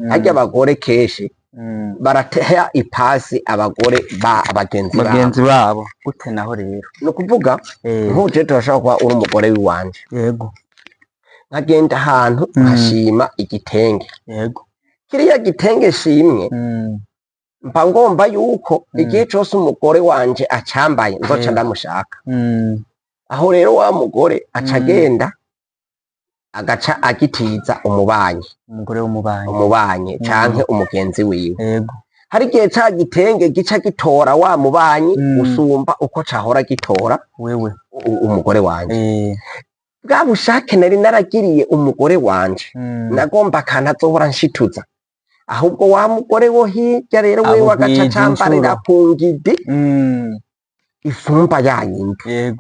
Harya abagore kenshi barateha ipasi abagore ba bagenzi babo. Bagenzi babo gute naho rero? Ni ukuvuga nk'ubu jewe turashobora kuba uri umugore w'iwanje, nkagenda ahantu nkashima igitenge. Kiriya gitenge shimwe, mba ngomba yuko igihe cose umugore wanje acambaye nzoca ndamushaka. Aho rero wa mugore aca agenda agaca agitiza umubanyi. Umugore w'umubanyi. Umubanyi canke umugenzi wiwe. Hari igihe ca gitenge gica gitora wa mubanyi gusumba uko cahora gitora wewe umugore wanje. Bwa bushake nari naragiriye umugore wanje, nagomba akantu azohora nshituza, ahubwo wa mugore wo hirya rero wewe agaca Abugwije acambarira incuro. ku ngidi isumba yayindi,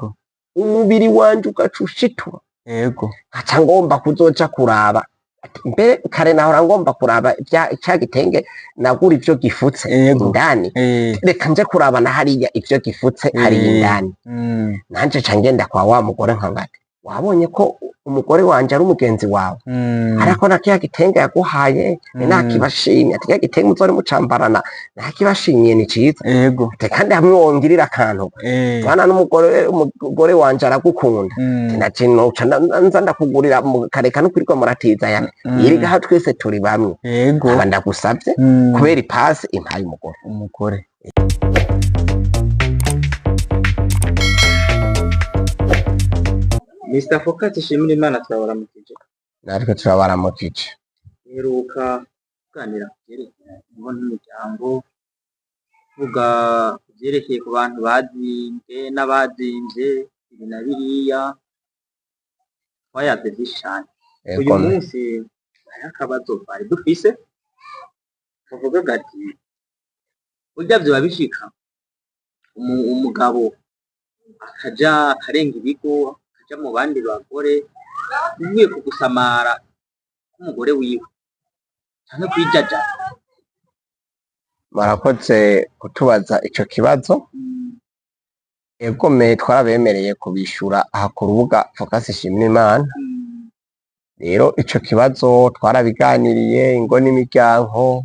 umubiri wanje ugaca ushitura, nkaca ngomba kuzoja kuraba. Ati, mbe kare nahora ngomba kuraba ca gitenge nagura ivyo gifutse indani, reka nje kuraba na hariya ivyo gifutse hariya indani. Nanje ca ngenda kwa wa mugore nkangati, wabonye ko umugore wanje ari umugenzi wawe? Ariko na kiya gitenge yaguhaye nakibashimye. Ati kiya gitenge muzore mucambarana nakibashimiye, ni ciza. Ati kandi hamwe wongirira akantu bana n'umugore, umugore wanje aragukunda. Ati naje noca nza ndakugurira kareka no kwirirwa muratiza ya yiriga twese turi bamwe. Aba ndagusavye kubera ipasi impaye umugore. Umugore. Mr Focus Shimira Imana, turabaramukije. Natwe turabaramukije. Duheruka kuganira ku vyerekeye ingo n'umuryango, tuvuga ku vyerekeye ku bantu bazimvye n'abazimvye ibi na biriya, twayaze vyinshi cane. Uyu munsi hariho akabazo twari dufise kavuga gati: burya vyoba bishika umugabo akaja akarenga ibigo, akaja mu bandi bagore bivuye ku gusamara k'umugore wiwe canke kwijajara? Murakoze kutubaza ico kibazo. Egome, twarabemereye kubishura aha ku rubuga Focus Shimira Imana. Rero ico kibazo twarabiganiriye, ingo n'imiryango,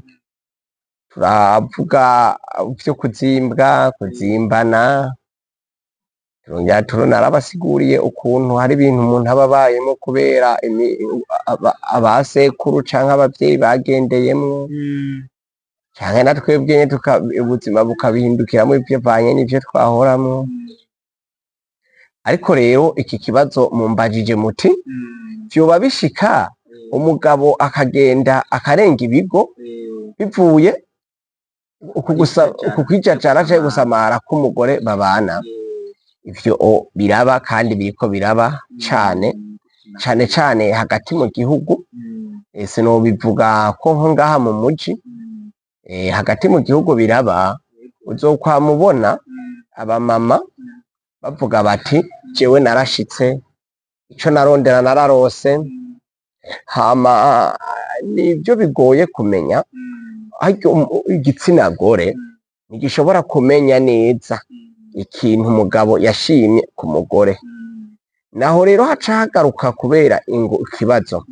turavuga vyo kuzimbwa, kuzimbana, turongera narabasiguriye ukuntu hari ibintu umuntu aba abayemwo kubera abasekuru canke abavyeyi bagendeyemwo, canke na twebwe nyene ubuzima bukabihindukiramwo bivanye n'ivyo twahoramwo. Ariko rero iki kibazo mumbajije muti: vyoba bishika umugabo akagenda akarenga ibigo bivuye uku kwijajara canke gusamara k'umugore babana? Ivyo biraba, kandi biriko biraba cane cane cane hagati mu gihugu. Sinobivuga ko nko ngaha mu muji, hagati mu gihugu biraba. Uzokwama ubona abamama bavuga bati: jewe narashitse, ico narondera nararose. Hama nivyo bigoye kumenya harya igitsina gore ntigishobora kumenya neza ikintu umugabo yashimye ku mugore. Naho rero haca hagaruka kubera ingo ikibazo.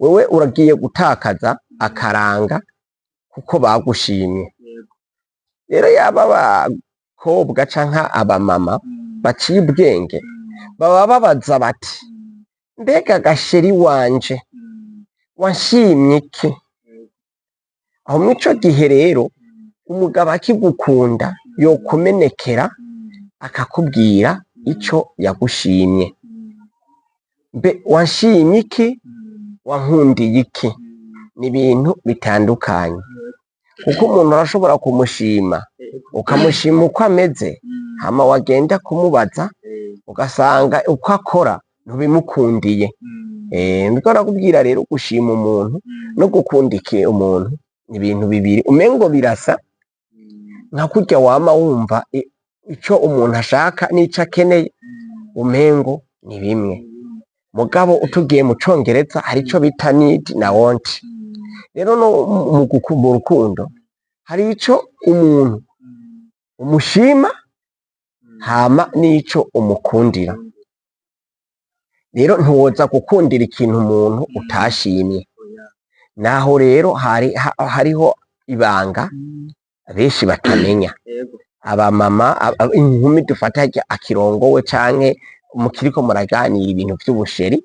Wewe uragiye gutakaza akaranga kuko bagushimye. Rero yaba abakobwa canke abamama baciye ubwenge, baba babaza bati: mbega gasheri wanje wanshimye iki? Aho mw'ico gihe rero umugabo akigukunda yokumenekera akakubwira ico yagushimye. Mbe wanshimye iki? Wankundiye iki? Ni ibintu bitandukanye, kuko umuntu arashobora kumushima, ukamushima uko ameze, hama wagenda kumubaza ugasanga uko akora ntubimukundiye. Ndiko nakubwira rero, gushima umuntu no gukunda iki umuntu ni ibintu bibiri umengo birasa, nka kurya wama wumva ico umuntu ashaka n'ico akeneye umengo ni bimwe. Mugabo utugiye mu Congereza hari ico bita need na want. Rero no mu rukundo hari ico umuntu umushima, hama n'ico umukundira. Rero ntiwoza gukundira ikintu umuntu utashimye. Naho rero hari hariho ibanga benshi batamenya. Abamama, inkumi dufata akirongowe canke mukiriko muraganira ibintu vy'ubusheri,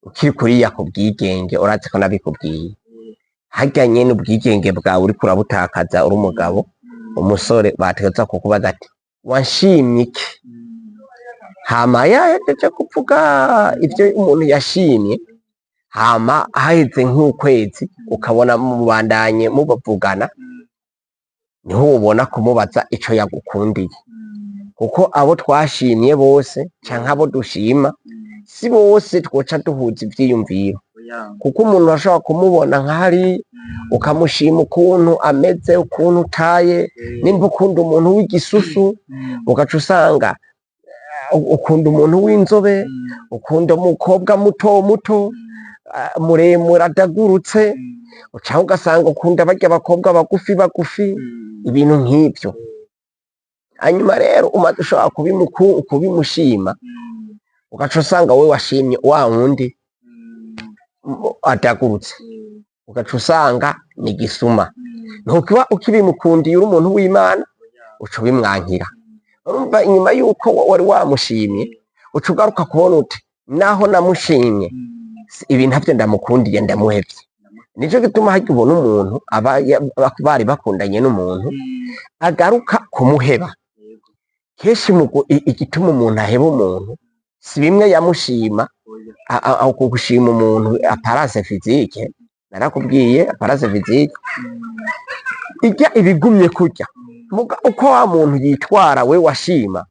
ukiri kuriya ku bwigenge, urazi ko nabikubwiye, harya nyene ubwigenge bwawe uriko urabutakaza, uri umugabo, umusore bategeza kukubaza ati: "Wanshimye iki?" Hama yahejeje kuvuga ivyo umuntu yashimye, hama haheze nk'ukwezi ukabona mubandanye mubavugana, niho ubona kumubaza ico yagukundiye, kuko abo twashimye bose canke abo dushima si bose twoca duhuza ivyiyumviro, kuko umuntu urashobora kumubona nk'ahari ukamushima ukuntu ameze, ukuntu utaye, nimba ukunda umuntu w'igisusu, ugaca usanga ukunda umuntu w'inzobe, ukunda umukobwa muto muto, muremure adagurutse, canke ugasanga ukunda barya abakobwa bagufi bagufi, ibintu nk'ivyo. Hanyuma rero umaze ushobora kubimushima, ugaca usanga we washimye wa wundi adagurutse, ugaca usanga ni igisuma. Ntukuba ukibimukundiye, uri umuntu w'Imana, uca ubimwankira. Urumva, inyuma yuko wari wamushimye, uca ugaruka kubona uti: "Naho namushimye, ibi ntavyo ndamukundiye, ndamuhevye." Nico gituma harya ubona umuntu aba bari bakundanye n'umuntu agaruka kumuheba kenshi. Igituma umuntu aheba umuntu si bimwe yamushima. Gushima umuntu apparence physique, narakubwiye, apparence physique ijya ibigumye kurya. Muga uko wa muntu yitwara we washima,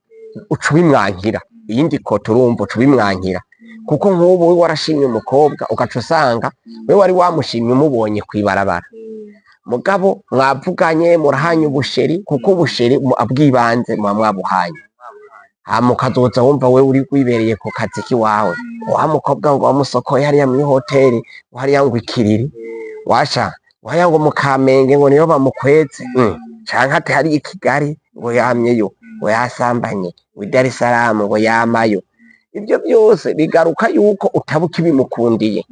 uca ubimwankira. Iyindi koto, urumva, uca ubimwankira, kuko nk'ubu we warashimye umukobwa, ugaca usanga we wari wamushimye umubonye kw'ibarabara, mugabo mwavuganye, murahanye ubusheri, kuko ubusheri bw'ibanze muba mwabuhanye, hama ukazoza wumva we uri wibereye ku kazi kiwawe, wa mukobwa ngo wamusokoye hariya muri hoteli, ngo hariya ngo ikiriri washa, ngo hariya ngo mu Kamenge, ngo niyo bamukweze, canke ati hariya i Kigali ngo yamyeyo, ngo yasambanye, ngo i Dar es Salaam ngo yamayo. Ivyo byose bigaruka yuko utaba ukibimukundiye,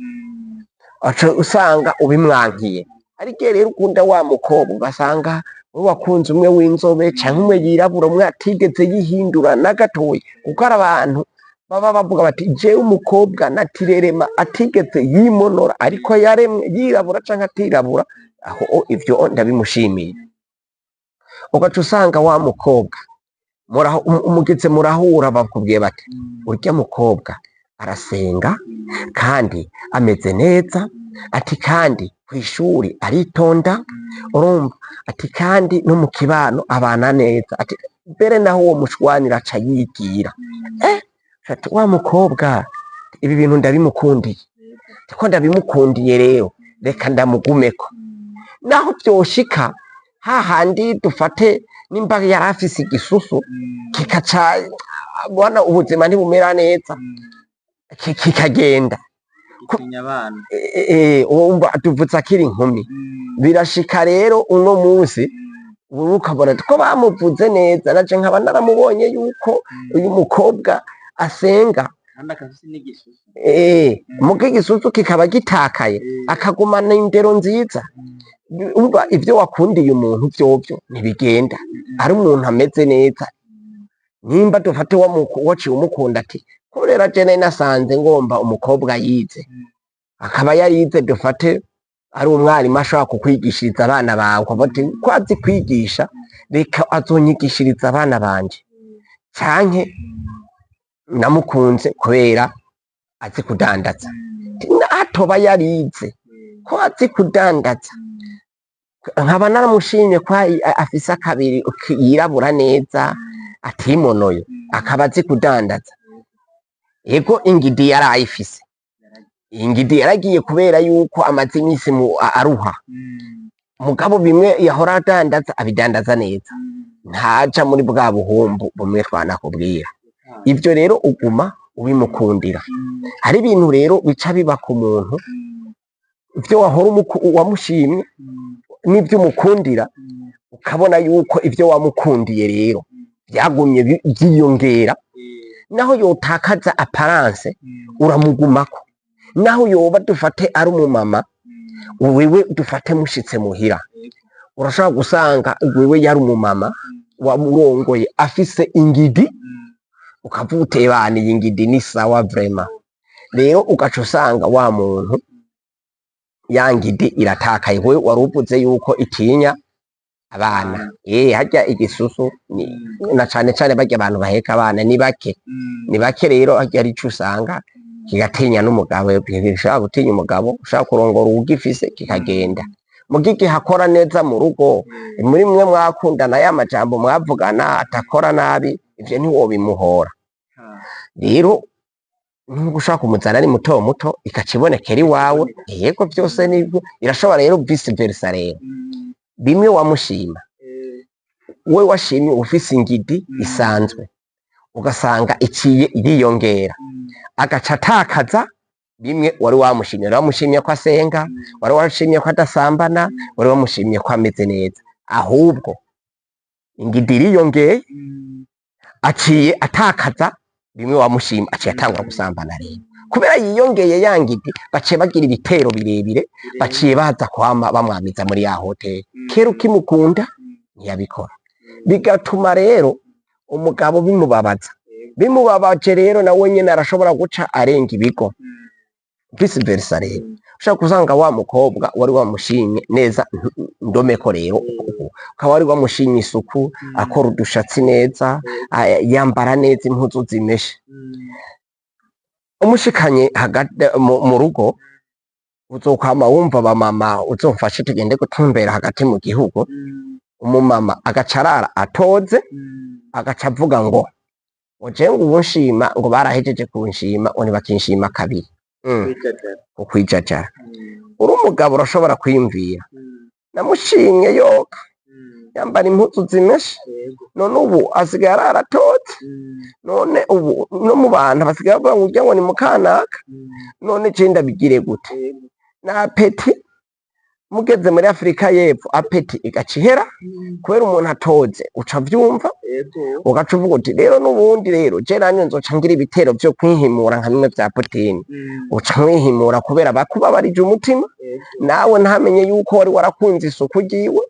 aca usanga ubimwankiye. Ariko rero ukunda wa mukobwa, ugasanga we wakunze umwe w'inzobe canke umwe yirabura, umwe atigeze yihindura na gatoya, kuko hari abantu baba bavuga bati: "Jewe umukobwa natirerema atigeze yimonora, ariko yaremwe yirabura canke atirabura, aho ivyo ndabimushimiye." Ugaca usanga wa mukobwa umugeze murahura, bakubwiye bati: "Urya mukobwa arasenga kandi ameze neza," ati "kandi kw'ishuri aritonda," urumva, ati "kandi no mu kibano abana neza," ati "mbere naho uwo mushwanira aca yigira." Ati: "Wa mukobwa ibi bintu ndabimukundiye, ko ndabimukundiye rero reka ndamugumeko." Naho vyoshika hahandi, dufate nimba yari afise igisusu kikaca bona ubuzima ntibumera neza, kikagenda. Gitinya abana. Wumva tuvuze akiri inkumi, birashika rero uno munsi ubu ukabona ko bamuvuze neza, naje nkaba naramubonye yuko uyu mukobwa asenga kandi akafise n'igisusu. Muga igisusu kikaba gitakaye, akagumana indero nziza. Umva, ivyo wakundiye umuntu vyovyo ntibigenda, ari umuntu ameze neza. Nimba dufate waciye umukunda ati kubera je nari nasanze ngomba umukobwa yize, akaba yarize, dufate ari umwarimu ashobora kukwigishiriza abana bawe, ukavuga ati: "Ko azi kwigisha, reka azonyigishiriza abana banje," canke namukunze kubera azi kudandaza, atoba yarize, ko azi kudandaza, nkaba naramushimye ko afise akabiri yirabura neza, atimonoye, akaba azi kudandaza. Ego, ingidi yari ayifise, ingidi yaragiye kubera yuko amaze iminsi aruha, mugabo bimwe yahora adandaza abidandaza neza, ntaja muri bwa buhumbu bumwe twanakubwira. Ivyo rero uguma ubimukundira. Hari ibintu rero bica biba ku muntu, ivyo wahora wamushimye n'ivyo umukundira, ukabona yuko ivyo wamukundiye rero byagumye vyiyongera. Naho yotakaza apparence, uramugumako. Naho yoba dufate ari umumama. Wewe dufate mushitse muhira, urashobora gusanga wewe yari umumama wamurongoye afise ingidi, ukavuga uti bana iyi ngidi ni sawa vraiment. Rero ugaca usanga wa muntu ya ngidi iratakaye. Wewe wari uvuze yuko itinya abana, harya igisusu na cane cane barya abantu baheka abana ni bake, ni bake. Rero harya arico usanga kigatinya n'umugabo, gishobora gutinya umugabo ushaka kurongora uwugifise kikagenda. Muga igihe akora neza mu rugo, muri mwe mwakundana, ya majambo mwavugana atakora nabi, ivyo ntiwobimuhora. Rero nubwo ushaka kumuzana ari muto muto, ikaca ibonekera iwawe, yego vyose nibyo irashobora. Rero vice versa, rero bimwe wamushima, we washimye ufise ingidi isanzwe, ugasanga iciye yiyongera, agaca atakaza bimwe wari wamushimye. Wari wamushimye ko asenga, wari wamushimye ko adasambana, wari wamushimye ko ameze neza, ahubwo ingidi iriyongeye, aciye atakaza bimwe wamushima, aciye atangura gusambana. Rero kubera yiyongeye ya ngidi, baciye bagira ibitero birebire, baciye baza kwama bamwamiza muri ya hoteli. Kera ukimukunda ntiyabikora, bigatuma rero umugabo bimubabaza. Bimubabaje rero nawe nyene arashobora guca arenga ibigo. Vice versa rero, ushobora gusanga wa mukobwa wari wamushimye neza ndomeko, rero ukaba wari wamushimye isuku, akora udushatsi neza, yambara neza impuzu zimeshe, umushikanye hagati mu rugo, uzokwama wumva bamama uzomfashe tugende gutumbera hagati mu gihugu, umumama agaca arara atoze, agaca avuga ngo je ngo ubu nshima ngo barahejeje kunshima, ngo ntibakinshima kabiri. Ukwijajara. Uri umugabo urashobora kwiyumvira, namushimye yoga, yambara impuzu zimeshe, none ubu asigaye arara atotse, none ubu no mu bantu basigaye bavuga ngo urya ngo ni mukanaka, none je ndabigire gute? Na appétit mugeze muri Afurika y'Epfo, appétit igaca ihera kubera umuntu atoze, uca vyumva, ugaca uvuga uti rero n'ubundi rero je nanje nzoca ngira ibitero vyo kwihimura nka bimwe vya Putin. Uca mwihimura kubera bakubabarije umutima, nawe ntamenye yuko wari warakunze isuku ryiwe,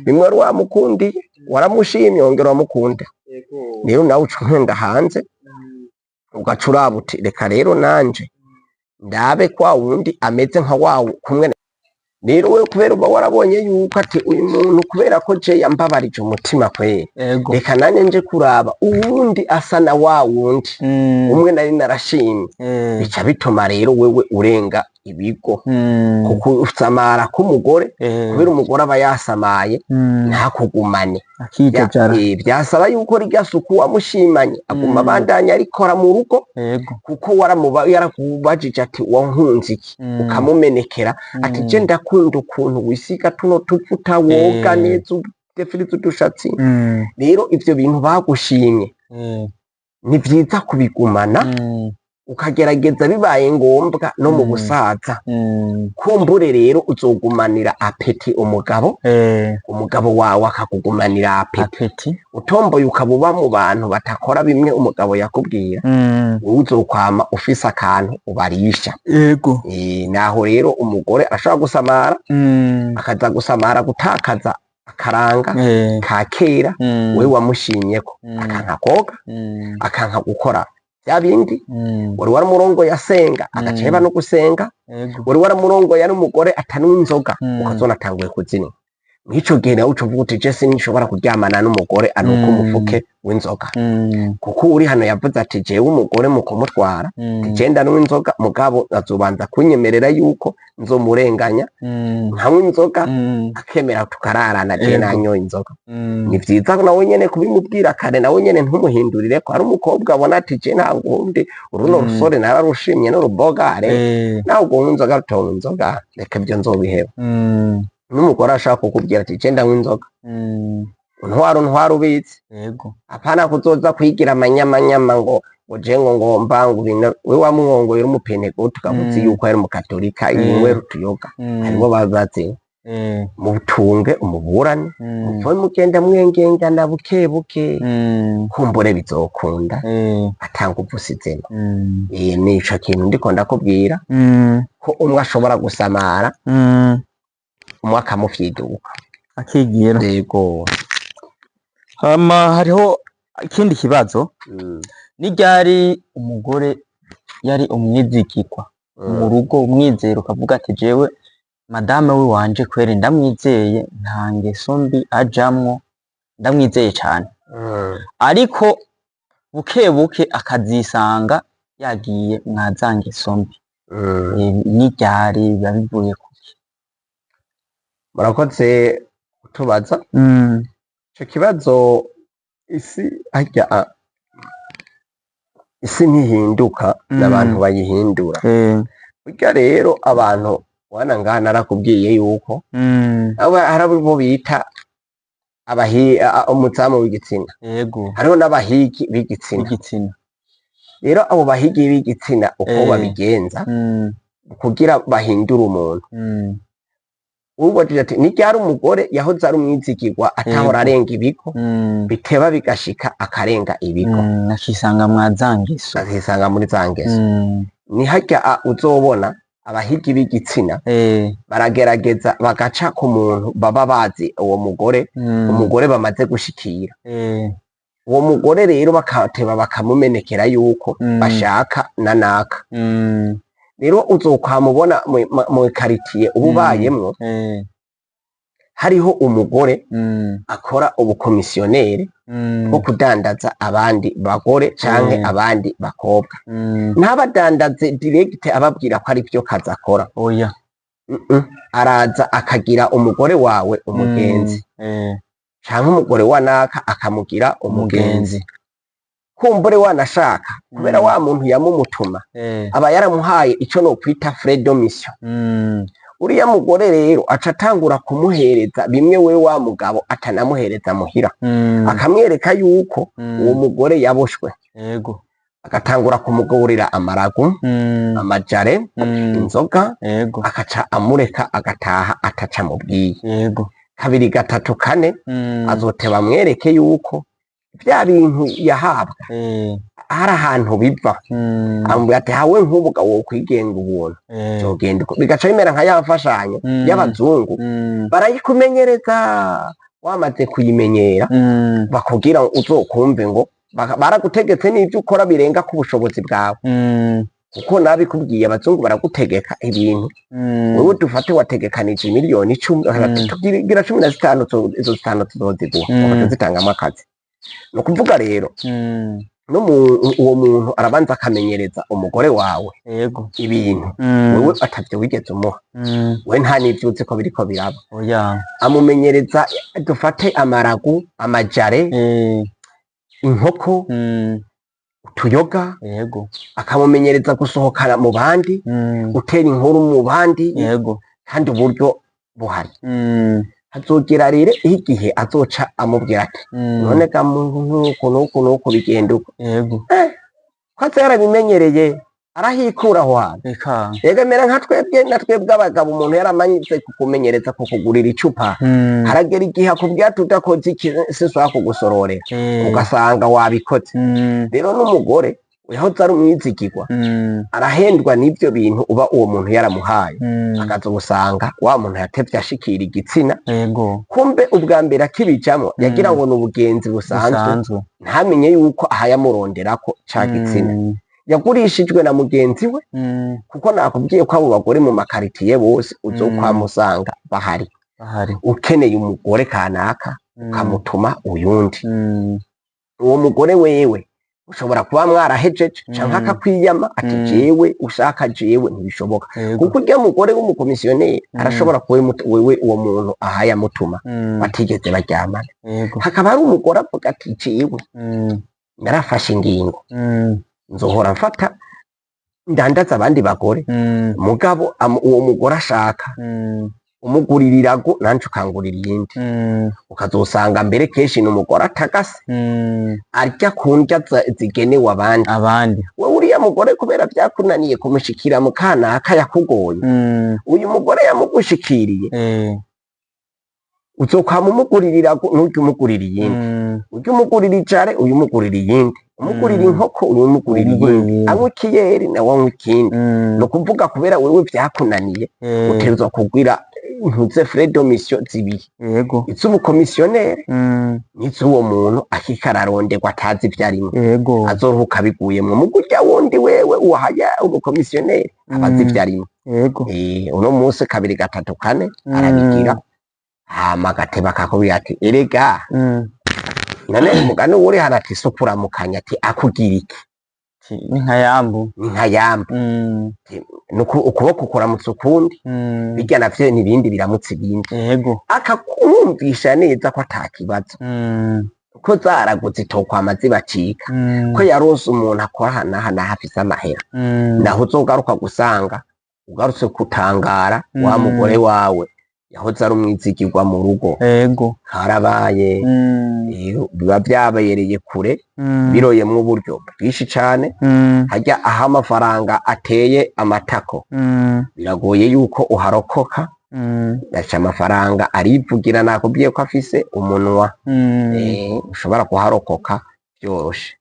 bimwe wari wamukundiye, waramushimye, wongera uramukunda. Rero nawe uca uhenda hanze, ugaca uraba uti reka rero nanje ndabe kwa wundi ameze nka wawu kumwe. Rero wewe kubera uba warabonye yuko ati uyu muntu kubera ko je yambabarije umutima kweri, reka nanje nje kuraba uwundi asa na wa wundi umwe nari narashimye, bica bituma rero wewe urenga ibigo, kuko usamara k'umugore, kubera umugore aba yasamaye, ntakugumane. Akijajara. Vyasaba yuko rirya suku wamushimanye aguma abandanya arikora mu rugo, kuko waramuba yarakubajije ati wankunze iki, ukamumenekera ati je ndakunda ukuntu wisiga tuno tuvuta, woga neza, udefiriza udushatsi. Rero ivyo bintu bagushimye ni vyiza kubigumana, ukagerageza bibaye ngombwa no mu busaza. Kumbure rero uzogumanira appétit umugabo, umugabo wawe akakugumanira appétit. Appétit. Utomboye ukaba uba mu bantu batakora bimwe umugabo yakubwira, wowe uzokwama ufise akantu ubarisha. Naho rero umugore arashobora gusamara, akaza gusamara gutakaza akaranga ka kera wewe wamushimyeko, akanka koga, akanka gukora bya bindi wari waramurongoye asenga, agaca aheba no gusenga. Wari waramurongoye ari umugore atanywa inzoga, ukazona atanguye kuzinywa. Mw'ico gihe nawe uca uvuga uti je sinshobora kuryamana n'umugore anuka umufuke w'inzoga, kuko uri hano yavuze ati jewe umugore mu kumutwara, je ndanywa inzoga, mugabo azobanza kunyemerera yuko nzomurenganya nkanywa inzoga, akemera tukararana je nanyoye inzoga. Ni vyiza nawe nyene kubimubwira kare, nawe nyene ntumuhindurire ko ari umukobwa abona ati je ntabwo undi uruno rusore nararushimye n'urubogare, nawe ubwo unywa inzoga, rutonywa inzoga, reka ibyo nzobiheba. N'umugore ashaka kukubwira ati je ndanywa inzoga, untwara untwara ubitse, apana kuzoza kwigira amanyamanyama ngo je ngo ngomba ngo ibintu we wamwongoye uri umupentekote, ukavuze yuko yari umukatolika, yinywera utuyoga, haribo babazi. Mutunge umuburane, muve mugenda mwengengana buke buke, kumbure bizokunda atanga upfusizemo. Nico kintu ndiko ndakubwira, ko umwe ashobora gusamara, umwe akamufyiduka. Akigira. Yego. Hama hariho ikindi kibazo. Ni ryari umugore yari umwizigirwa mu rugo, umwizero ukavuga ati: "Jewe madame we wanje kweri ndamwizeye, nta ngeso mbi ajamwo, ndamwizeye cane"? Ariko buke buke akazisanga yagiye mwa za ngeso mbi. Ni ryari biba, bivuye kuki? Murakoze kutubaza ico kibazo. Isi harya isi ntihinduka, n'abantu bayihindura. Burya rero abantu wana ngaha narakubwiye yuko hari abo bita umuzamu w'igitsina. Hariho n'abahigi b'igitsina. Igitsina. Rero abo bahigi b'igitsina uko babigenza kugira bahindure umuntu, ubajije ati: "Ni ryari umugore yahoze ari umwizigirwa, atahora arenga ibigo, biteba bigashika akarenga ibigo?" Akisanga mwa za ngeso. Akisanga muri za ngeso. Ni harya uzobona abahigi b'igitsina baragerageza bagaca ku muntu baba bazi, uwo mugore, umugore bamaze gushikira. Uwo mugore rero bakateba bakamumenekera yuko bashaka na naka. Rero uzokwamubona mu karitiye uba ubayemwo, hariho umugore akora ubukomisiyoneri bwo kudandaza abandi bagore canke abandi bakobwa. Ntabadandaze direct ababwira ko ari byo kazi akora. Oya. Araza akagira umugore wawe umugenzi, canke umugore wa naka akamugira umugenzi. Kumbure wanashaka kubera wa muntu yamumutuma aba yaramuhaye ico nokwita frais de mission. Uriya mugore rero aca atangura kumuhereza bimwe we wa mugabo atanamuhereza muhira, akamwereka yuko uwo mugore yaboshwe, agatangura kumugaburira amaragu, amajare, inzoga, akaca amureka agataha ataca amubwiye. Kabiri, gatatu, kane, azoteba amwereke yuko vya bintu yahabwa hari ahantu biva. Amubwira ati: "Hawe nk'ubu wokwigenga ubuntu, vyogenda uko." Bigaca bimera nka ya mfashanyo y'abazungu. Barayikumenyereza, wamaze kuyimenyera, bakubwira uzokumve ngo baragutegetse n'ivyo ukora birenga ku bushobozi bwawe, kuko nabikubwiye, abazungu baragutegeka ibintu. Wewe dufate wategekanije miliyoni 10, tugira 15, izo zitanu tuzoziguha, ugaca uzitangamo akazi. Ni ukuvuga rero no uwo muntu arabanza akamenyereza umugore wawe ibintu wewe atavyo wigeze umuha. We nta n'ivyo uzi ko biriko biraba. Oya. Amumenyereza dufate amaragu, amajare, inkoko, utuyoga, akamumenyereza gusohokana mu bandi, gutera inkuru mu bandi, kandi uburyo buhari. Hazogera rero igihe azoca amubwira ati: "None ga muntu, nuku nuku nuku bigenda uko." Ko aza yarabimenyereye, arahikura aho hantu. Eka. Rega mera nka twebwe, na twebwe abagabo, umuntu yaramaze kukumenyereza kukugurira icupa, haragera igihe akubwira ati: "Udakoze iki sinshobora kugusororera." Ugasanga wabikoze. Rero n'umugore yahoze ari umwizigirwa arahendwa n'ivyo bintu uba uwo muntu yaramuhaye, akaza gusanga wa muntu yatevye ashikira igitsina. Kumbe ubwa mbere akibijamwo yagira ngo ni ubugenzi busanzwe, busanzwe, ntamenye yuko ahayamuronderako ca gitsina yagurishijwe na mugenzi we, kuko nakubwiye ko abo bagore mu makaritiye bose uzokwamusanga bahari. Bahari. Ukeneye umugore kanaka, ukamutuma uyundi. Uwo mugore wewe ushobora kuba mwarahejeje canke akakwiyama ati: "Jewe ushaka jewe ntibishoboka." Kuko urya mugore w'umukomisiyoneri arashobora kuba wewe uwo muntu ahayamutuma batigeze baryamana. Hakaba hari umugore avuga ati: "Jewe narafashe ingingo, nzohora mfata ndandaza abandi bagore, mugabo uwo mugore ashaka umugurira irago, nanje ukangurira iyindi." Ukazosanga mbere kenshi ni umugore atagase, arya ku ndya zigenewe abandi. Abandi. Wewe uriya mugore kubera vyakunaniye kumushikira mu kanaka yakugoye, uyu mugore yamugushikiriye. Uzokwama umuguririra, nturya umugurira iyindi. Urya umugurira ijare, uyu umugurira iyindi. Umugurira inkoko, uyu umugurira Umugurira iyindi. iyindi. Anywa ikiyeri, nawe anywa ikindi. Ni ukuvuga kubera wewe vyakunaniye, utegerezwa kugwira ntuze frais de mission zibiri, iz'ubukomisiyoneri n'iz'uwo muntu akiko araronderwa atazi ivyo arimwo. Azoruhuka biguyemwo. Muga urya wundi wewe uhaya umukomisiyoneri aba azi ivyo arimwo. Uno munsi kabiri gatatu kane arabigira, hama agateba akakubwira ati: "Erega none umugani wuri hano ati so kuramukanya ati akugira iki?" Ni nka yambu. Ni nka yambu. Nuko ukuboko kuramutsa ukundi, birya navyo n'ibindi biramutsa ibindi. Akakumvisha neza ko ata kibazo, ko zaraguze itokwama zibacika, ko yaronse umuntu akora aha n'aha n'aha afise amahera. Naho uzogaruka gusanga ugarutse kutangara wa mugore wawe yahoze ari umwizigirwa mu rugo, karabaye. Biba vyabereye kure, biroyemwo uburyo bwinshi cane. Harya aho amafaranga ateye amatako, biragoye yuko uharokoka. Gaca amafaranga arivugira, nakubwiye ko afise umunwa. Ushobora kuharokoka vyoroshe.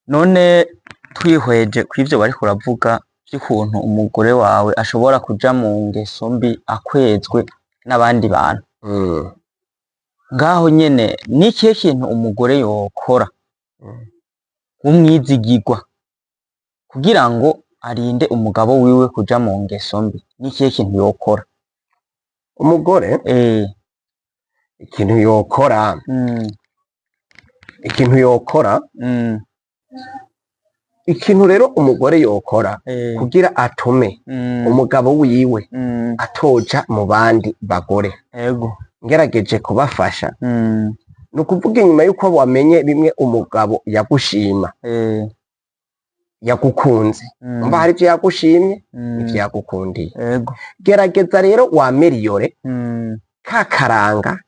None twihweje kw'ivyo bariko uravuga vy'ukuntu umugore wawe ashobora kuja mu ngeso mbi akwezwe n'abandi bantu, ngaho nyene ni ikihe kintu umugore yokora w'umwizigirwa kugira ngo arinde umugabo wiwe kuja mu ngeso mbi? Ni ikihe kintu yokora? Umugore, ikintu yokora, ikintu yokora, ikintu rero umugore yokora kugira atume umugabo wiwe atoja mu bandi bagore, ngerageje kubafasha, ni ukuvuga inyuma y'uko wamenye bimwe umugabo yagushima, yagukunze, umva hari ivyo yagushimye, ivyo yagukundiye, gerageza rero waméliore ka karanga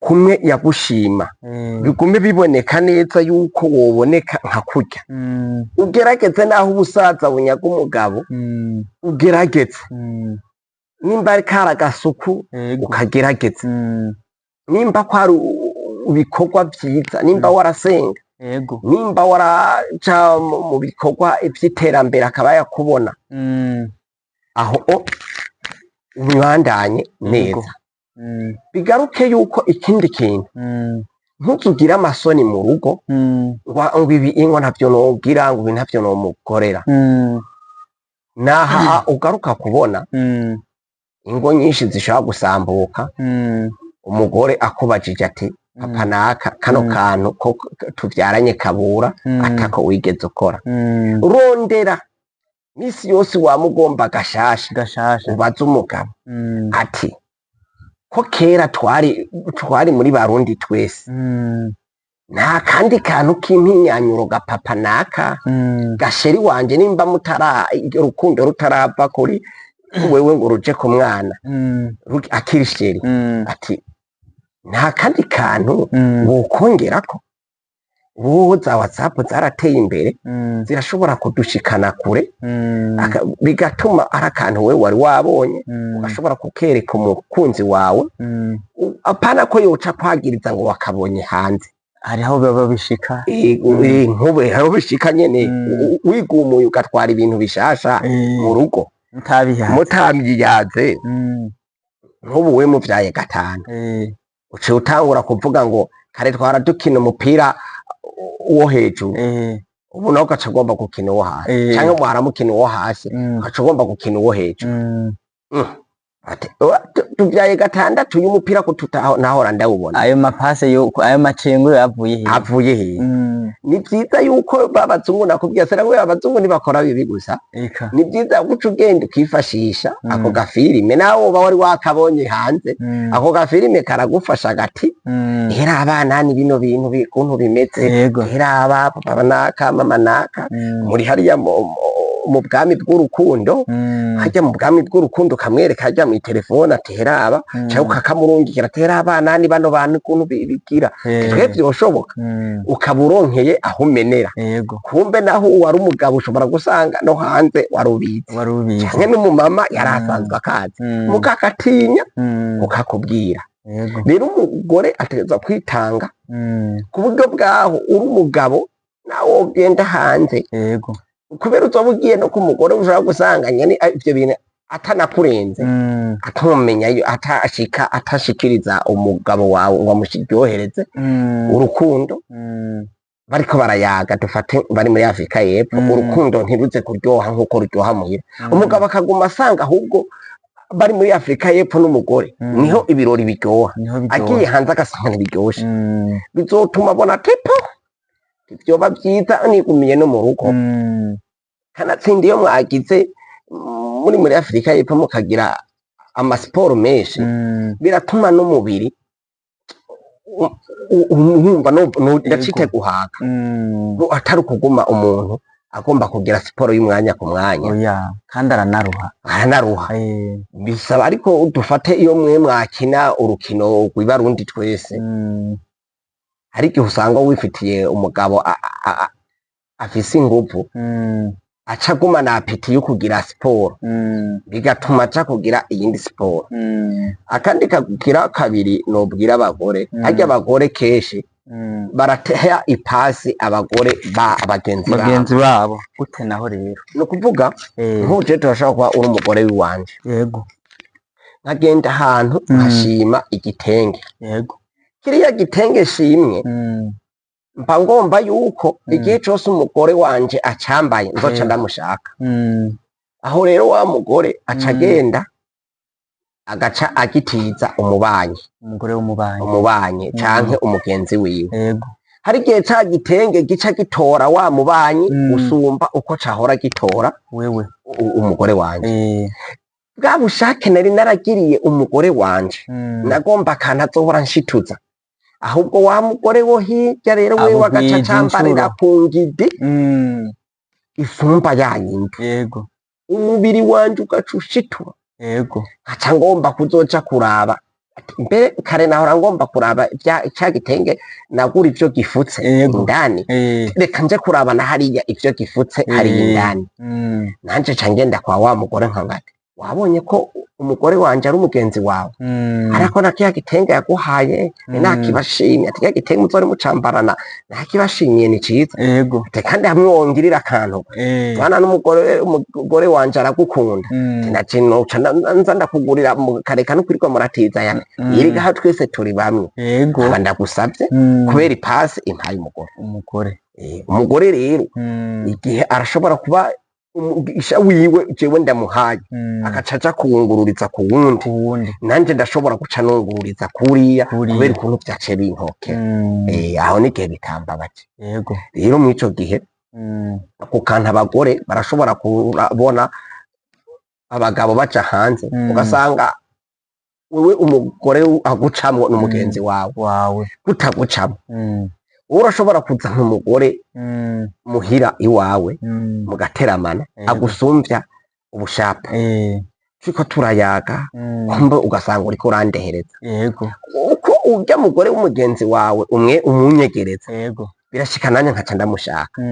kumwe yagushima, bigume biboneka neza yuko woboneka nka kurya. Ugerageze naho ubusaza bunyaga umugabo, ugerageze nimba ari kari agasuku, ukagerageza nimba kwari ibikorwa vyiza, nimba warasenga, nimba waraja mu bikorwa vy'iterambere akaba yakubona, aho o ubibandanye neza. Bigaruke yuko ikindi kintu, ntuzugire amasoni mu rugo ngo ibi ingo ntavyo nogira, ngo ibi ntavyo nomukorera. Naha ugaruka kubona ingo nyinshi zishobora gusambuka, umugore akubajije ati: "Papa naka, kano kantu ko tuvyaranye Kabura, atako wigeze ukora." Rondera misi yose wamugomba gashasha, gashasha, ubaze umugabo ati: "Ko kera twari muri Barundi twese, nta kandi kantu k'impinyanyuro ga papa naka, gasheri wanje, nimba mutara urukundo rutarava kuri wewe ngo ruje ku mwana, akiri chéri, ati nta kandi kantu wokongerako?" Ubu za WhatsApp zarateye imbere, zirashobora kudushikana kure, bigatuma ari akantu we wari wabonye, ugashobora kukereka umukunzi wawe. Apana ko yoca kwagiriza ngo wakabonye hanze. Hariho baba bishika. Nk'ubu hariho bishika nyene, wigumuye ugatwara ibintu bishasha mu rugo mutabihaze, mutabyiyaze. Nk'ubu we muvyaye gatanu, uciye utangura kuvuga ngo kare twara dukina umupira wo hejuru, ubu nawe ugaca ugomba gukina uwo hasi, canke mwaramukina uwo hasi, ugaca ugomba gukina uwo hejuru. Ati: "Tuvyaye gatandatu, uyu mupira ko nahora ndawubona." Ayo mapase yo, ayo macengo yavuye he? Avuye hehe? Ni vyiza yuko babazungu, nakubwiye sera ngo abazungu ntibakora bibi gusa. Eka. Ni vyiza guca ugenda ukifashisha ako gafilime, nawe uba wari wakabonye hanze. Ako gafilime karagufasha gati: "Hera abana, ni bino bintu ukuntu bimeze. Hera aba papa naka, mama naka, muri hariya mu bwami bw'urukundo. Hajya mu bwami bw'urukundo ukamwereka hajya mu telefone ati heraba, cyangwa ukakamurungikira ati heraba nani bano bantu ukuntu bigira, twe vyoshoboka, ukaba uronkeye aho umenera. Kumbe naho uwari umugabo ushobora gusanga no hanze warubizi, Wari ubizi. canke n'umumama yari asanzwe akazi, mukakatinya ukakubwira. Rero umugore ategerezwa kwitanga ku buryo bwaho uri umugabo nawe wogenda hanze, kubera uzoba ugiye no ku mugore ushobora gusanga nyene ivyo bintu atanakurenze, atomenya atashika atashikiriza umugabo wawe ngo amushiryohereze urukundo. Bariko barayaga, dufate bari muri Afrika y'Epfo, urukundo ntiruze kuryoha nkuko ruryoha muhira. Umugabo akaguma asanga ahubwo bari muri Afrika y'Epfo n'umugore niho ibirori biryoha, Niho biryoha. agiye hanze agasanga ntibiryoshe, bizotuma abona tepo vyoba vyiza nigumiye no mu rugo. Kanatsinda iyo mwagize muri Afrika y'Epfo mukagira amasiporo menshi, biratuma n'umubiri wumva ndacite guhaga, atari ukuguma umuntu agomba kugira siporo y'umwanya ku mwanya. Oya, kandi aranaruha. Aranaruha. Bisaba ariko dufate iyo mwe mwakina urukino rw'ibarundi twese, hari igihe usanga wifitiye umugabo afise inguvu, aca agumana appétit yo kugira siporo, bigatuma aca kugira iyindi siporo. Akandi kagira kabiri nobwira abagore, harya abagore kenshi barateha ipasi abagore ba bagenzi babo. Bagenzi babo gute naho rero? Ni ukuvuga nk'ubu turashobora kuba uri umugore w'iwanje, nkagenda ahantu nkashima igitenge, kiriya gitenge shimwe, mba ngomba yuko igihe cose umugore wanje acambaye nzoca ndamushaka. Aho rero wa mugore aca agenda agaca agitiza umubanyi. Umugore w'umubanyi. Umubanyi canke umugenzi wiwe. Hari igihe ca gitenge gica gitora wa mubanyi gusumba uko cahora gitora wewe umugore wanje. Bwa bushake nari naragiriye umugore wanje, nagomba akantu azohora nshituza, ahubwo wa mugore wo hirya rero wewe agaca Abugwije acambarira incuro. ku ngidi isumba ya yindi, umubiri wanje ugaca ushitura, nkaca ngomba kuzoja kuraba. Ati, mbere kare nahora ngomba kuraba ca gitenge nagura ivyo gifutse indani, reka nje kuraba na hariya ivyo gifutse hariya indani. Nanje ca ngenda kwa wa mugore nkangati wabonye ko umugore wanje ari umugenzi wawe, ariko na kiya gitenge yaguhaye nakibashimye, ati kiya gitenge muzore mucambarana nakibashimiye, ni ciza. Ati kandi hamwe wongirira akantu bana n'umugore, umugore wanje aragukunda, naje noca nza ndakugurira kareka no kwirirwa muratiza ya yiriga twese turi bamwe. Aba ndagusavye kubera ipasi impaye umugore. Umugore. Umugore rero igihe arashobora kuba umugisha wiwe jewe ndamuhaye, agaca aja kuwungururiza ku wundi. Ku wundi. Nanje ndashobora guca nungururiza kuriya, Kuriya. kubera ukuntu vyaciye binkokera. Aho n'igihe bitambabaje. Rero mw'ico gihe ako kantu abagore barashobora kubona abagabo baja hanze, ugasanga wewe umugore agucamwo n'umugenzi wawe, wawe gutagucamwo, wowe urashobora kuzana umugore muhira iwawe, mugateramana, agusumvya ubushapa, turiko turayaga, kumbe ugasanga uriko urandehereza, uko urya mugore w'umugenzi wawe umwe umunyegereza, birashika nanje nkaca ndamushaka,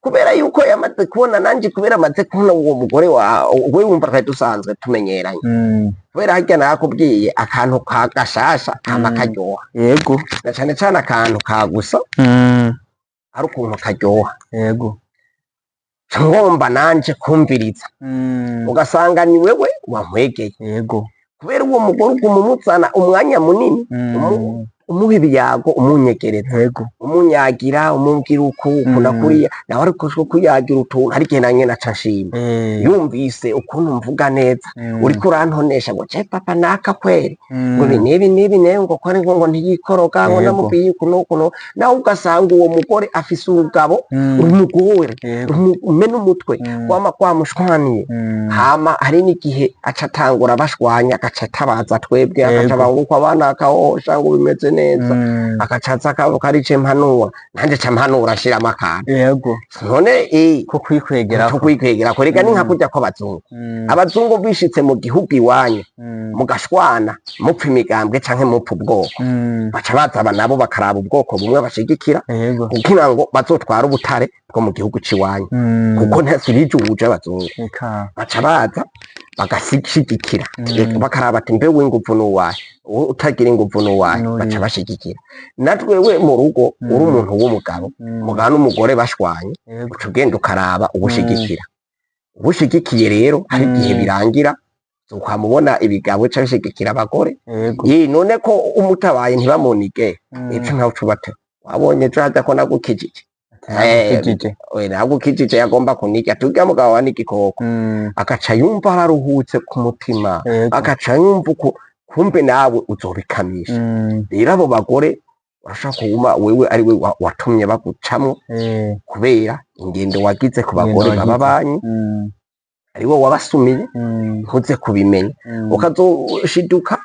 kubera yuko yamaze kubona nanje, kubera amaze kubona uwo mugore wawe we, wumva twari dusanzwe tumenyeranye, kubera harya nakubwiye akantu ka gashasha kama karyoha, na cane cane akantu ka gusa ari ukuntu karyoha, nca ngomba nanje kumviriza, ugasanga ni wewe wankwegeye, kubera uwo mugore uguma umuzana umwanya munini, umuha ibiyago, umunyegereza, umunyagira, umubwira uku uku na kuriya, nawe ariko kuyagira utuntu, hari igihe nanye naca nshima yumvise ukuntu mvuga neza, uriko urantonesha ngo je papa naka kweri, ngo ibi n'ibi n'ibi nawe, ngo kore ngo ntiyikoroga, ngo namubwiye uku n'uku nawe ugasanga uwo mugore afise urugabo rumugore, rumena umutwe, kwama kwamushwaniye. Hama hari n'igihe aca atangura bashwanya, agaca atabaza twebwe, agaca abanguka abana akahosha ngo bimeze neza. Agaca aza akavuga ari je mpanura, nanje ca mpanura nshiramo akantu. None Ko kwikwegera. Ko kwikwegera korega ni nka kurya kw'abazungu. Abazungu bishitse mu gihugu iwanyu, mugashwana, mupfa imigambwe canke mupfa ubwoko, baca baza aba nabo bakaraba ubwoko bumwe bashigikira kugira ngo bazotware ubutare bwo mu gihugu c'iwanyu, kuko ntasi bijuje abazungu. Eka. Baca baza bagashigikira, bakaraba ati mbe w'inguvu n'uwahe, utagira inguvu n'uwahe? N'uriya. Baca bashigikira. Natwewe mu rugo, uri umuntu w'umugabo, umugabo n'umugore bashwanye, uca ugenda ukaraba uwushigikira. Uwushigikiye rero hari igihe birangira ukamubona ibigabo bica bishigikira abagore. Ye, none ko umutabaye ntibamunige, ejo nkawe uca ubate wabonye ejo haja ko nagukijije. Nagukijije. We nagukijije, yagomba kuniga turya mugabo wa n'igikoko. Agaca yumva araruhutse ku mutima, agaca yumva uko kumbe nawe uzobikamisha. Rero abo bagore urashobora kuguma wewe ari we watumye bagucamwo kubera ingendo wagize ku bagore Ingendo baba wagize. banyu, ari wowe wabasumiye, ntuze kubimenya, ukazoshiduka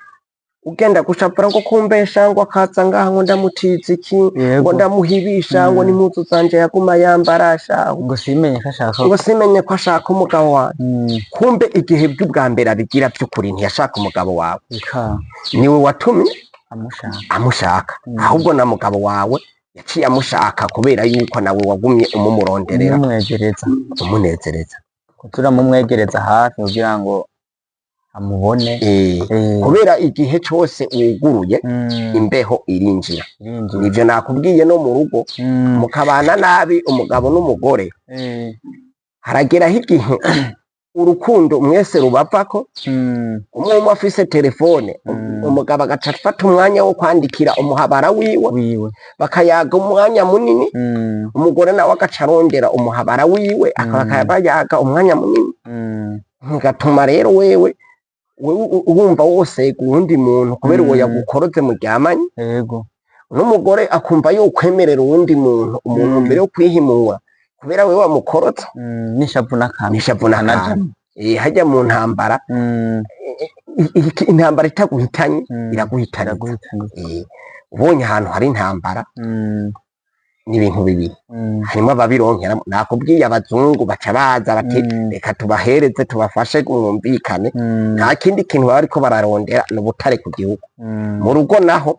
ugenda gushapura ngo kumbesha, ngo akaza ngaha ngo ndamutiza iki, ngo ndamuhibisha, ngo n'impuzu zanje yaguma yambara sha, ngo simenye ko ashaka ngo simenye ko ashaka umugabo wawe. Kumbe igihe by'ubwa mbere abigira by'ukuri ntiyashaka umugabo wawe. Eka. Niwe watumye amushaka. Amushaka. Ahubwo na mugabo wawe yaciye amushaka kubera yuko nawe wagumye umumuronderera, umumwegereza, umunezereza. Turamumwegereza hafi kugira ngo amubone. Kubera igihe cose wuguruye, imbeho irinjira. Irinjira. Nivyo nakubwiye no mu rugo, mukabana nabi umugabo n'umugore, harageraho igihe urukundo mwese rubavako. Umwe umwe afise telefone, umugabo agaca afata umwanya wo kwandikira umuhabara wiwe, wiwe, bakayaga umwanya munini. Umugore nawe agaca arondera umuhabara wiwe, akaba bayaga umwanya munini. Bigatuma rero wewe wumva wosega uwundi muntu kubera uwo yagukoroze muryamanye. N'umugore akumva yokwemerera uwundi muntu, umuntu mbere yo kwihimura kubera wewe wamukorotse. N'ishavu n'akantu. N'ishavu n'akantu. Kanajamwo. Hajya mu ntambara, intambara itaguhitanye iraguhitana. Iraguhitana. Ubonye ahantu hari intambara, ni ibintu bibiri, harimo ababironkera. Nakubwiye abazungu baca baza bati reka tubahereze, tubafashe mwumvikane. Nta kindi kintu baba bariko bararondera, ni ubutare ku gihugu. Mu rugo naho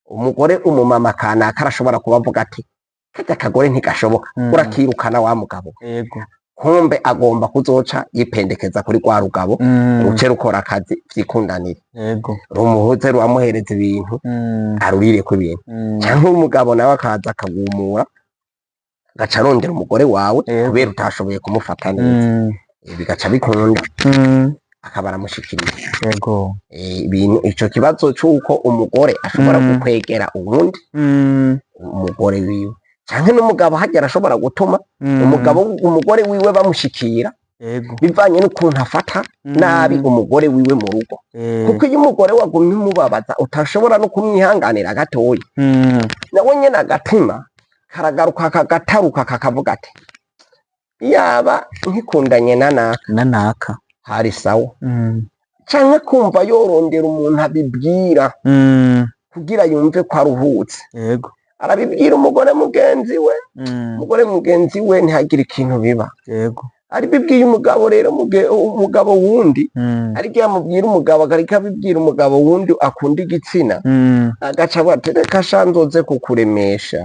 umugore, umumama kanaka arashobora kuba avuga ati karya kagore ntigashoboka, urakirukana wa mugabo. Kumbe agomba kuzoca yipendekeza kuri rwa rugabo, ruce rukora akazi vyikundanire, rumuhuze, ruramuhereza ibintu, arurireko ibintu. Canke umugabo nawe akaza akagumura, agaca arondera umugore wawe kubera utashoboye kumufata neza. Bigaca bikunda, akaba aramushikiriye. Ibintu ico kibazo c'uko umugore ashobora gukwegera uwundi umugore wiwe, canke n'umugabo harya arashobora gutuma umugabo, umugore wiwe bamushikira, bivanye n'ukuntu afata nabi umugore wiwe mu rugo. Kuko iyo umugore wagumye umubabaza, utashobora no kumwihanganira gatoya, nawe nyene agatima karagaruka kagataruka kakavuga ati yaba nkikundanye na naka, Nanaka. hari sawa. Canke kumva yorondera umuntu abibwira kugira yumve ko aruhutse. Arabibwira umugore mugenzi we, umugore mugenzi we ntihagire ikintu biba. Aribibwiye umugabo rero, umugabo wundi, ariko iyo amubwira umugabo, akariko abibwira umugabo wundi akunda igitsina, agaca avuga ati reka sha nzoze kukuremesha.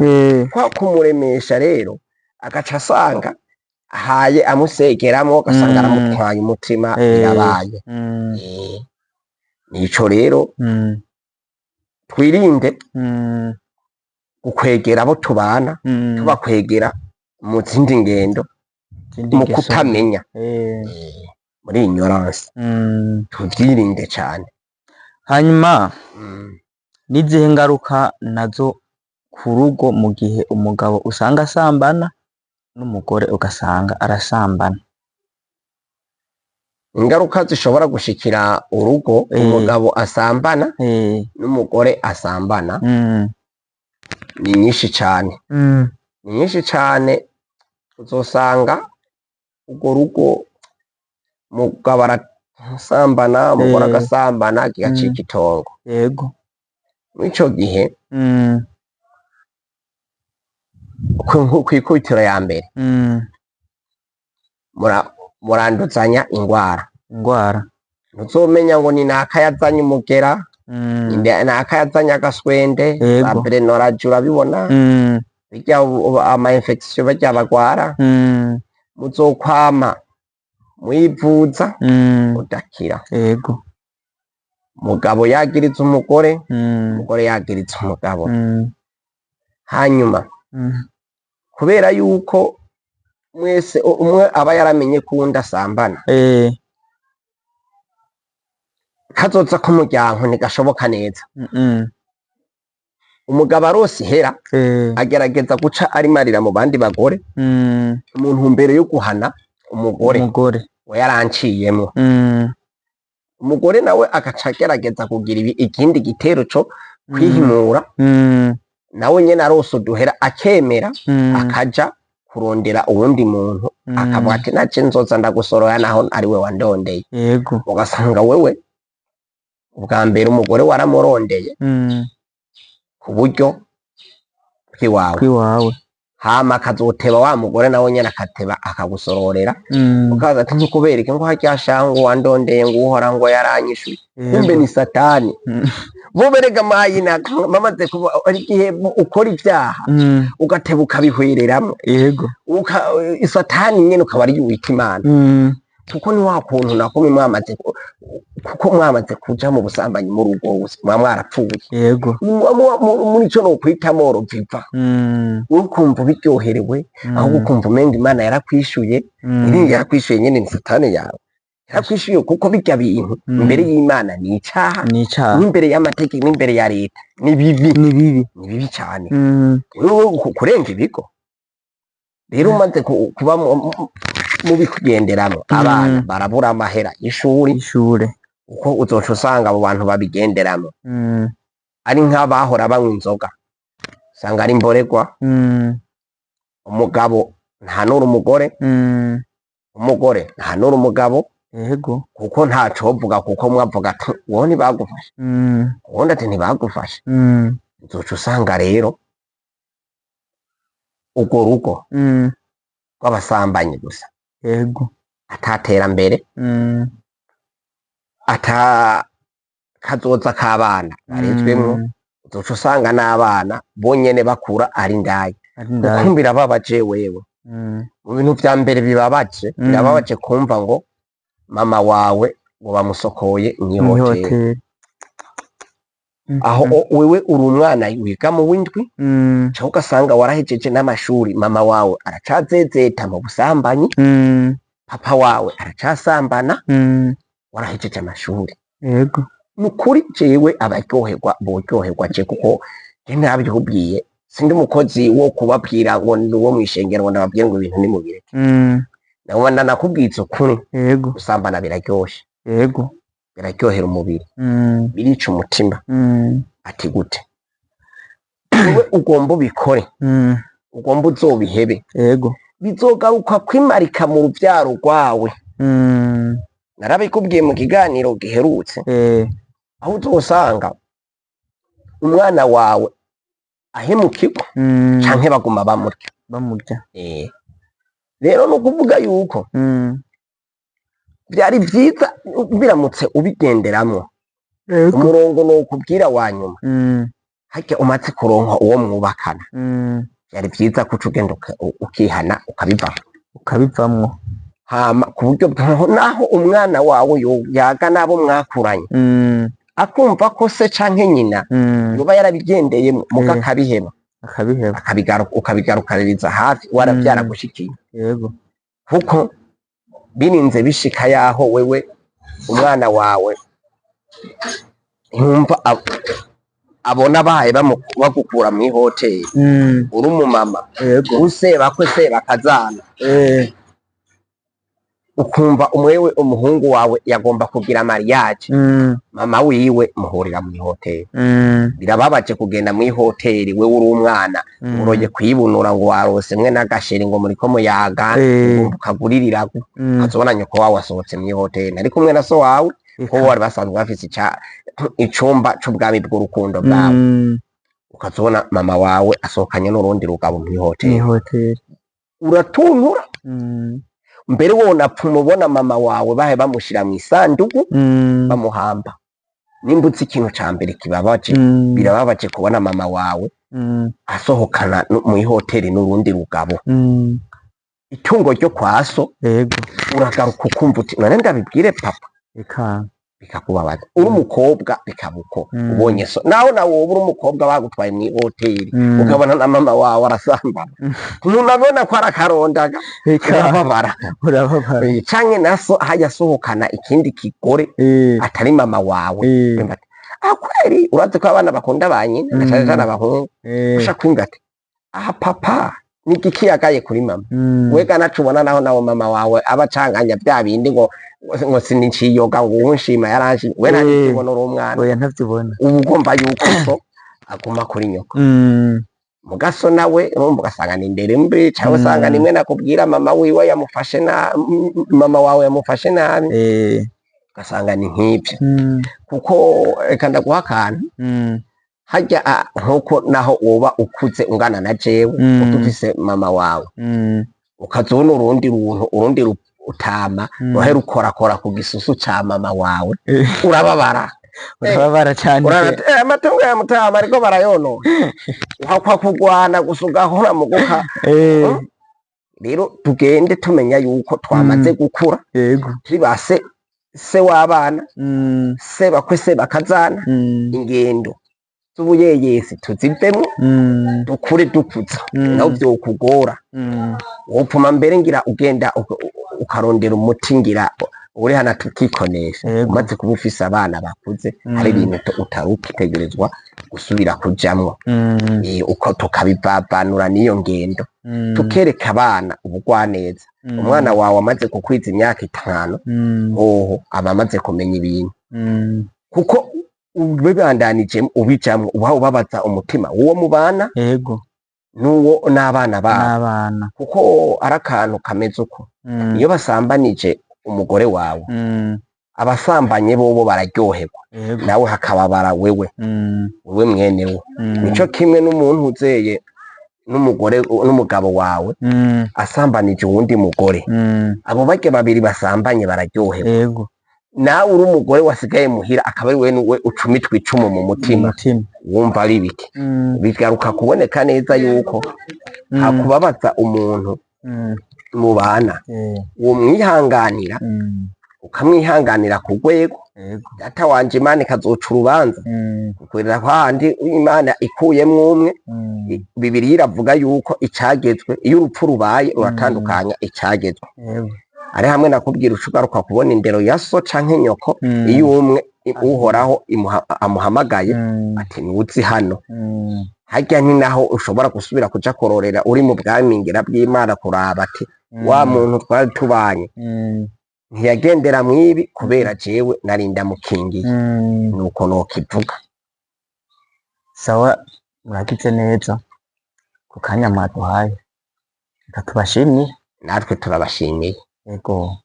Kwa kumuremesha rero agaca asanga ahaye amusegeramo, ugasanga aramutwaye umutima, birabaye. Nico rero twirinde gukwegera abo tubana, tubakwegera mu zindi ngendo, Zindi mu ngeso. kutamenya, muri ignorance. Tuvyirinde cane. Hanyuma n'izihe ngaruka nazo ku rugo mu gihe umugabo usanga asambana n'umugore ugasanga arasambana? Ingaruka zishobora gushikira urugo, umugabo asambana n'umugore asambana, ni nyinshi cane. Ni nyinshi cane. Uzosanga urwo rugo umugabo arasambana, umugore agasambana, kigacika itongo. Muri ico gihe, kw'ikubitiro ya mbere, muranduzanya ingwara. Ingwara. Ntuzomenya ngo ni naka yazanye umugera, ni naka yazanye agaswende. Za blénorragie urabibona, birya ama infection barya bagwara. Muzokwama mwivuza udakira. Umugabo yagiriza umugore, umugore yagiriza umugabo. Hanyuma, kubera yuko mwese umwe aba yaramenye ko uwundi asambana, kazoza k'umuryango ntigashoboka neza. Umugabo arose ihera, agerageza guca arimarira mu bandi bagore, mu ntumbero yo guhana umugore Umugore. we yaranciyemwo. Umugore nawe agaca agerageza kugira ikindi gitero co kwihimura, nawe nyene arose uduhera akemera, akaja kurondera uwundi muntu, akavuga ati naje nzoza ndagusoroya naho ari we wandondeye. Ugasanga wewe ubwa mbere umugore waramurondeye ku buryo bw'iwawe, Kwiwawe. hama akazoteba wa mugore nawe nyene akateba akagusororera, ukaza ati ntukubereke ngo harya shangu wandondeye ngo uhora ngo yaranyishuye, kumbe ni satani. Bo berega mayina bamaze kuba ari igihe ukora ibyaha, ugateba ukabihwereramwo, satani nyene ukaba ari wita Imana, kuko ni wa kuntu nako mwamaze kuko mwamaze kuja mu busambanyi muri ubwo buzima muba mwarapfuye. Muri ico nokwita mort vivant, wowe ukumva ubiryoherewe, ahubwo ukumva umenga Imana yarakwishuye. Iri yarakwishuye nyene ni satani yawe yarakwishuye, kuko birya bintu imbere y'Imana ni icaha, Ni icaha. n'imbere y'amategeko n'imbere ya leta ni bibi. Ni bibi. Ni bibi cane. Wewe kurenga ibigo rero umaze kuba mubikugenderamwo, abana barabura amahera y'ishuri. Ishure. Uko uzoca usanga abo bantu babigenderamwo, ari nk'abahora banywa inzoga, usanga ari imborerwa. Umugabo ntahanura umugore, umugore ntahanura umugabo, kuko ntacovuga, kuko mwavuga ati wowe ntibagufashe, uwundi ati ntibagufashe. Uzoca usanga rero urwo rugo rw'abasambanyi gusa, ataterambere, ata kazoza k'abana barezwemwo. Uzoca usanga n'abana bonyene bakura ari indaya, Ari indaya. kuko birababaje wewe. Mu bintu vya mbere bibabaje, birababaje kumva ngo mama wawe ngo bamusokoye mw'ihoteli. Mw'ihoteli. Aho wewe uri umwana wiga mu w'indwi, canke ugasanga warahejeje n'amashuri, mama wawe aracazezeta mu busambanyi, papa wawe aracasambana, warahejeje amashuri. Ni ukuri jewe abaryoherwa boryoherwa je, kuko je narabiubwiye, sindi umukozi wo kubabwira ngo ndi uwo mw'ishengero ngo ndababwire ngo ibintu nimubireke. Nawe ndanakubwiza ukuri, gusambana biraryoshe. Biraryohera umubiri, birica umutima. Ati gute? Wewe ugomba ubikore, ugomba uzobihebe, bizogaruka kwimarika mu ruvyaro rwawe. Narabikubwiye mu kiganiro giherutse, aho uzosanga umwana wawe ahemukirwa, canke baguma bamurya. Bamurya. Rero ni ukuvuga yuko vyari vyiza biramutse ubigenderamwo. Umurongo ni ukubwira wa nyuma, harya umaze kuronka uwo mwubakana, vyari vyiza kuca ugenda ukihana ukabivamwo. Ukabivamwo. Hama ku buryo naho umwana wawe yaga n'abo mwakuranye, akumva ko se canke nyina yoba yarabigendeyemwo muga akabiheba, Akabiheba. Ukabigarukaniriza hafi waravyaragushikiye, kuko birinze bishika yaho wewe umwana wawe yumva abona bahaye bagukura mw'ihoteli, uri umumama, usebakwe sebakazana, ukumva umwewe umuhungu wawe yagomba kugira mariage, mama wiwe muhurira mw'ihoteli. Birababaje kugenda mw'ihoteli wewe uri umwana, uroye kwibunura ngo warose mwe n'agasheri ngo muriko muyaga, ugomba ukaguririrago, ukazobona nyoko wawe asohotse mw'ihoteli ari kumwe na so wawe, ko bari basanzwe bafise ica Icumba c'ubwami bw'urukundo bwawe, ukazobona mama wawe asohokanye n'urundi rugabo mw'ihoteli. Mw'ihoteli. Uratuntura. Mbere wonapfuma ubona mama wawe bahe bamushira mw'isandugu, bamuhamba. Nimba uzi ikintu ca mbere kibabaje, birababaje kubona mama wawe asohokana mw'ihoteli n'urundi rugabo, itungo ryo kwa so. Uragaruka ukumva uti: "None ndabibwire papa?" Eka. Bikakubabaza. Uri umukobwa bikaba uko. Ubonye so nawe, nawe woba uri umukobwa bagutwaye mw'ihoteli, ukabona na mama wawe arasambana, ntunabona ko ari akarondaga. Eka. Urababara. Urababara. Canke na so hajya asohokana ikindi kigore atari mama wawe. Wumva ati: "Ah, kweri urazi ko abana bakunda ba nyina, na cane cane abahungu." Usha kwimva ati: "Aha papa ni igiki yagaye kuri mama?" Wega naco ubona naho nawe mama wawe aba acanganya bya bindi ngo siniciyoga, ngo uwunshima yaranshima, we nta ubona uri umwana. Oya, ntavyibona. Uba ugomba yuko so aguma kuri nyoko. Mugaso nawe urumva ugasanga ni indero mbi, cyangwa usanga nimwe nakubwira mama wiwe yamufashe na mama wawe yamufashe nabi, ugasanga ni nk'ibyo. Kuko reka ndaguha akantu. Harya nkuko naho woba ukuze ungana na jewe, ufise mama wawe, ukazobona urundi runtu, urundi utama ruhe rukorakora ku gisusu ca mama wawe, urababara. Urababara cane. Urabona, amatungo ya mutama ariko barayonona, uhakwa kugwana gusa ugahora mu guka. Rero tugende tumenya yuko twamaze gukura, turi ba se, se w'abana, se bakwe, se bakazana. Ingendo z'ubuyeyesi tuzivemwo, dukure dukuza. Naho vyokugora, wopfuma mbere ngira ugenda ukarondera umuti, ngira uri hano tukikonesha. Umaze kuba ufise abana bakuze, hari ibintu utari ukitegerezwa gusubira kujamwo. Uko tukabivavanura n'iyo ngendo, tukereka abana ubugwaneza. Umwana wawe amaze kukwiza imyaka 5, hoho aba amaze kumenya ibintu, kuko ubibandanije ubijamwo uba ubabaza umutima w'uwo mubana n'uwo n'abana babo, n'abana. Kuko ari akantu kameze uko. Iyo basambanije umugore wawe, abasambanye bobo bararyoherwa, nawe hakababara wewe, wewe mwenewe. Nico kimwe n'umuntu uzeye n'umugore n'umugabo wawe asambanije uwundi mugore, abo barya babiri basambanye bararyoherwa, nawe uri umugore wasigaye muhira akaba ari wewe ucumitwa icumu mu mutima. Umutima. Wumva ari bike. Bigaruka kuboneka neza yuko hakubabaza umuntu mubana, uwo mwihanganira, ukamwihanganira ku rwego. Data wanje Imana ikazoca urubanza, kukorera handi Imana ikuyemwo umwe. Bibiliya iravuga yuko icagezwe, iyo urupfu rubaye ruratandukanya icagezwe. Ari hamwe nakubwira uca ugaruka kubona indero ya so canke nyoko. Iyo umwe Uhoraho amuhamagaye ati: "Nuzi hano." Harya ni naho ushobora gusubira kuja kurorera uri mu bwamingira bw'Imana, kuraba ati: "Wa muntu twari tubanye ntiyagendera mwibi kubera jewe nari ndamukingiye." Nuko nokivuga. Sawa, muragize neza ku kanya mwaduhaye, reka tubashimye. Natwe turabashimiye. Yego.